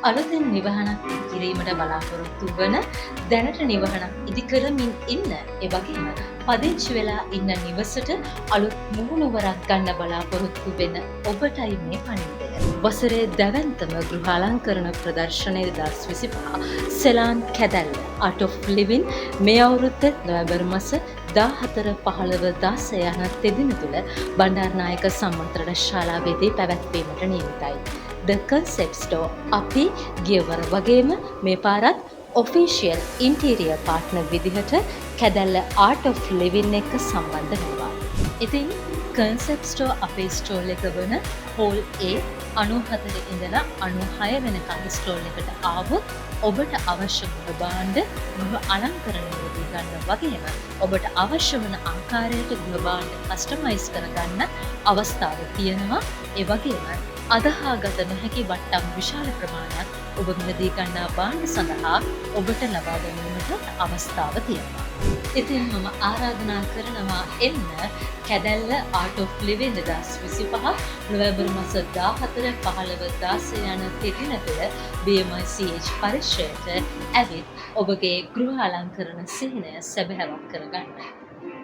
අලුතෙන් නිවහනක් ඉදි කිරීමට බලාපොරොත්තු වන, දැනට නිවහනක් ඉදි කරමින් ඉන්න, ඒ වගේම පදිංචි වෙලා ඉන්න නිවසට අලුත් මුහුණුවරක් ගන්න බලාපොරොත්තු වෙන ඔබටයි මේ පණිවිඩය. වසරේ දැවැන්තම ගෘහ අලංකරණ ප්‍රදර්ශනය 2025 සෙලාන් කැදැල්ල Art of Living මේ අවුරුද්ද නොවැම්බර් මස 14, 15, 16 යන තෙදින තුළ බණ්ඩාරනායක සම්මන්ත්‍රණ ශාලාවේදී පැවැත්වීමට නියමිතයි. The Concept Store අපි ගියවර වගේම මේ පාරත් ඔෆිෂියල් ඉන්ටීරියර් පාර්ට්නර් විදිහට කැදැල්ල Art of Living එක්ක සම්බන්ධ වෙනවා. ඉතින් කන්සෙප්ට් ස්ටෝර් අපේ ස්ටෝල් එක වන හෝල් A 94 ඉඳලා 96 වෙනකන් ස්ටෝල් එකට ආවොත් ඔබට අවශ්‍ය ගෘහ භාණ්ඩ, ගෘහ අලංකරණ මිලදී ගන්න වගේම ඔබට අවශ්‍ය වන ආකාරයට ගෘහ භාණ්ඩ කස්ටමයිස් කරගන්න අවස්ථාව තියෙනවා. ඒ වගේම අදහාගත නොහැකි වට්ටම් විශාල ප්‍රමාණයක් ඔබ මිලදී ගන්නා භාණ්ඩ සඳහා ඔබට ලබා ගැනීමට අවස්ථාව තියෙනවා. ඉතින් මම ආරාධනා කරනවා, එන්න කැදැල්ල Art of Living 2025 November මස 14, 15, 16 යන තෙදින තුළ BMICH පරිශ්‍රයට ඇවිත් ඔබගේ ගෘහ අලංකරණ සිහිනය සැබෑවක් කරගන්න.